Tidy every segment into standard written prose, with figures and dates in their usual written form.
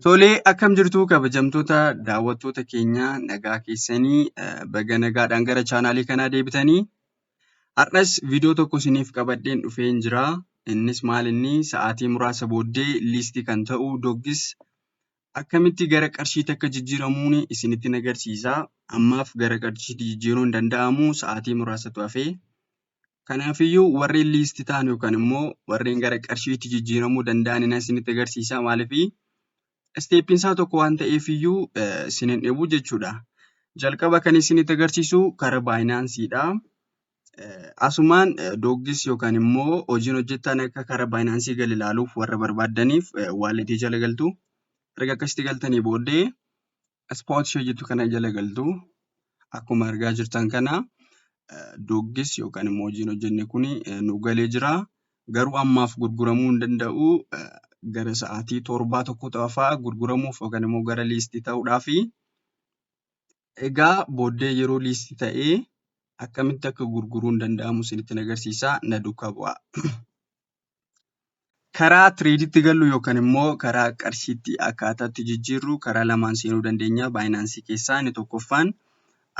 Tolee, akkam jirtu kabajamtoota daawwattoota keenya, nagaa keessanii? Baga nagaadhaan gara chaanaalii kanaa deebitanii. Har'as viidiyoo tokko isiniif qabadheen dhufeen jira. Innis maal inni sa'aatii muraasa booddee liistii kan ta'u Dogs akkamitti gara qarshiitti akka jijjiiramuun isinitti agarsiisa. Ammaaf gara qarshiitti jijjiiruun hin danda'amu, sa'aatii muraasatu hafe. Kanaafiyyuu warreen liistii ta'an yookaan immoo warreen gara qarshiitti jijjiiramuu danda'an isinitti agarsiisa. Maaliifii stepiin isaa tokko waan ta'eefiyyuu isin hin dhibu jechuudha. Jalqaba kan isinitti agarsiisu karaa Binanceiidha. Asumaan Dogs yookaan immoo hojiin hojjetan akka karaa Binance gadi ilaaluuf warra barbaaddaniif walletii jala galtu. Erga akkasitti galtanii booddee spot ishee jettu kana jala galtu. Akkuma argaa jirtan kana Dogs yookaan immoo hojiin hojjenne kun nu galee jira. Garuu ammaaf gurguramuu hin danda'u. Gara sa'aatii 7 tokko fa'aa gurguramuuf yookaan immoo gara liistii ta'uudhaafi. Egaa booddee yeroo liistii ta'ee akkamitti akka gurguruun danda'amu isinitti agarsiisa. Na duukaa bu'aa. Karaa tradeitti gallu yookaan immoo karaa qarshiitti akkaataatti jijjiirru karaa lamaan seenuu dandeenya. Binance keessaa inni tokkoffaan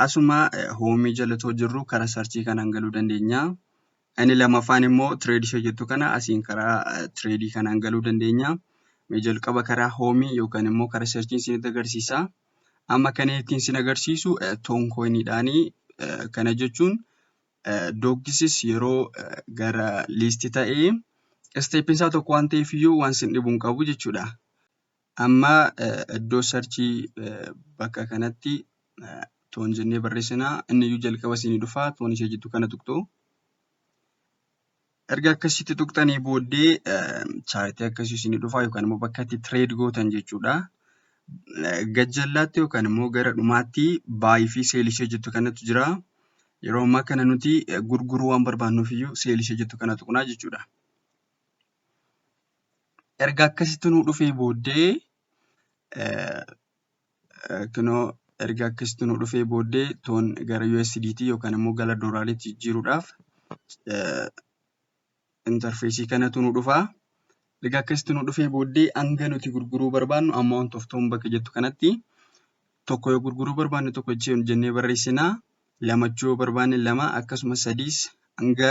asuma homeii jala too jirru karaa searchii kanaan galuu dandeenya. Inni lammaffaan immoo trade ishee jettu kana asiin karaa tradeii kanaan galuu dandeenya. Mee jalqaba karaa homeii yookaan immoo karaa searchii isinitti agarsiisa. Amma kan ittiin isin agarsiisu Toncoiniidhaani. Kana jechuun Dogsis yeroo gara liistii ta'ee stepiin isaa tokko waan ta'eef iyyuu waan isin dhibu hin qabu jechuudha. Amma iddoo searchii bakka kanatti TON jennee barreessina. Inni iyyuu jalqaba isinii dhufa, TON ishee jettu kana tuqxu. Erga akkasitti tuqxanii booddee chartii akkasii isinii dhufa yookaan immoo bakka itti trade gootan jechuudha. Gajjallaatti yookaan immoo gara dhumaatti buy fi sell ishee jettu kanatu jira. Yeroo ammaa kana nuti gurguruu waan barbaannuuf iyyuu sell ishee jettu kana tuqnaa jechuudha. Erga akkasitti nu dhufee booddee, kunoo erga akkasitti nu dhufee booddee, TON gara USDT yookaan immoo gara doolaariitti jijjiiruudhaaf interfaceii kanatu nu dhufa. Erga akkasitti nu dhufee booddee hanga nuti gurguruu barbaannu amount of TON bakka jettu kanatti tokko yoo gurguruu barbaanne tokko jennee barreessina. Lamachuu yoo barbaanne lama, akkasumas sadiis hanga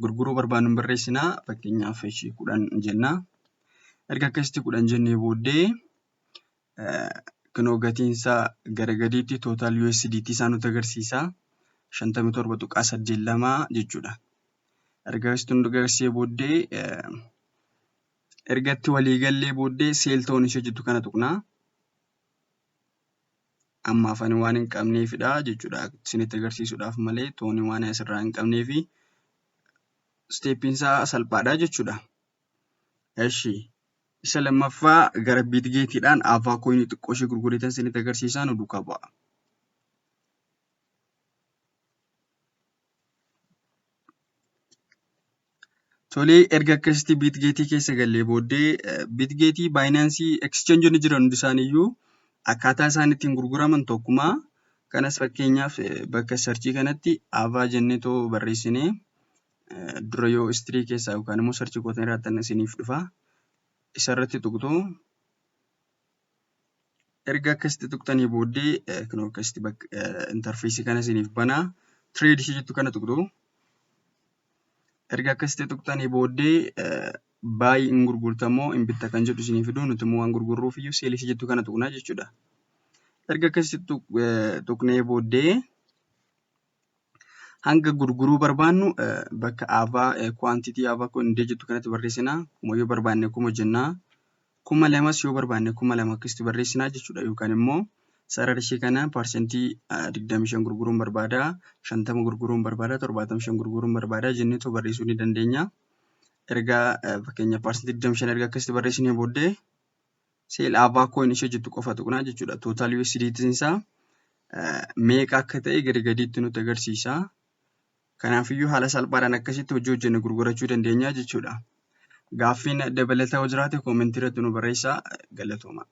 gurguruu barbaannu barreessina. Fakkeenyaaf ishii 10 jenna. Erga akkasitti 10 jennee booddee kunoo gatiinsaa gara gadiitti total USDT isaa nutti agarsiisa. 57.82 jechuudha. Erga akkasitti nu agarsiisee booddee, erga itti walii gallee booddee sell TON ishee jettu kana tuqnaa. Ammaaf ani waan hin qabneefidha jechuudha. Isinitti agarsiisuudhaaf malee TONii waan asirraa hin qabneefi stepiin isaa salphaadha jechuudha. Eshi, isa lammaffaa gara Bitgetiidhaan Avacoinii xiqqoo ishee gurgureetan isinitti agarsiisaa, nu duukaa bu'a. Tolee, erga akkasitti Bitgetii keessa gallee booddee, Bitgetii, Binance, exchangeonni jiran hundi isaaniiyyuu akkaataa isaan ittiin gurguraman tokkuma. Kanas fakkeenyaaf bakka searchii kanatti Ava jennee too barreessinee dura yoo history keessaa yookaan immoo searchii gootanii jiraattan isiniif dhufa. Isarratti tuqxu. Erga akkasitti tuqxanii booddee kunoo akkasitti bakka interfaceii kana isiniif banaa. Trade ishee jettu kana tuqxu. Erga akkasitti tuqxanii booddee buy hin gurgurtamoo hin bitta kan jedhu isinii fidu, nuti immoo waan gurgurruuf iyyuu sell ishee jettu kana tuqnaa jechuudha. Erga akkasitti tuqnee booddee hanga gurguruu barbaannu bakka Ava quantity Ava kun jettu kanatti barreessina. 1000 yoo barbaanne 1000 jennaa. 2000s yoo barbaanne 2000 akkasitti barreessinaa jechuudha. Yookaan immoo sarara ishee kana 25% gurguruun barbaada, 50 gurguruun barbaada, 75 gurguruun barbaada jenneetoo barreessuu ni dandeenya. Erga fakkeenya 25% erga akkasitti barreessinee booddee sell Avacoin ishee jettu qofa tuqnaa jechuudha. Total USDT isaa meeqa akka ta'e gadi gadiitti nutti agarsiisa. Kanaafiyyuu haala salphaadhaan akkasitti hojii hojjenne gurgurachuu dandeenya jechuudha. Gaaffiin dabalataa yoo jiraate commentii irratti nu barreessaa, galatooma.